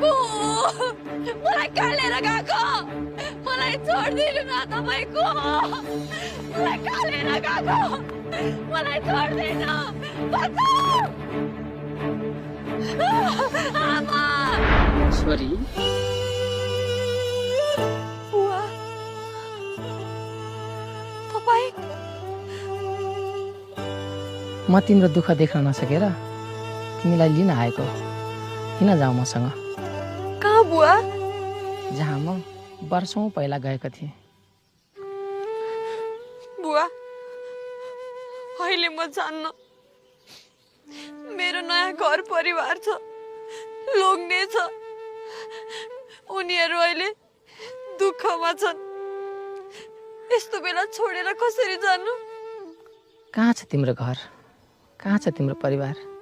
को मलाई कहाँ लिएर गएको मलाई छोडिदिनु न तपाईँको मलाई कहाँ लिएर गएको मलाई छोडिदिनु बचाऊ आमा छोरी बुवा तपाईँ म तिम्रो दुःख देख्न नसकेर तिमीलाई लिन आएको किन जाऊ मसँग कहाँ बुवा जहाँ म वर्षौँ पहिला गएको थिएँ बुवा अहिले म जान्न मेरो नयाँ घर परिवार छ लोग्ने छ उनीहरू अहिले दुःखमा छन् यस्तो बेला छोडेर कसरी जानु कहाँ छ तिम्रो घर कहाँ छ तिम्रो परिवार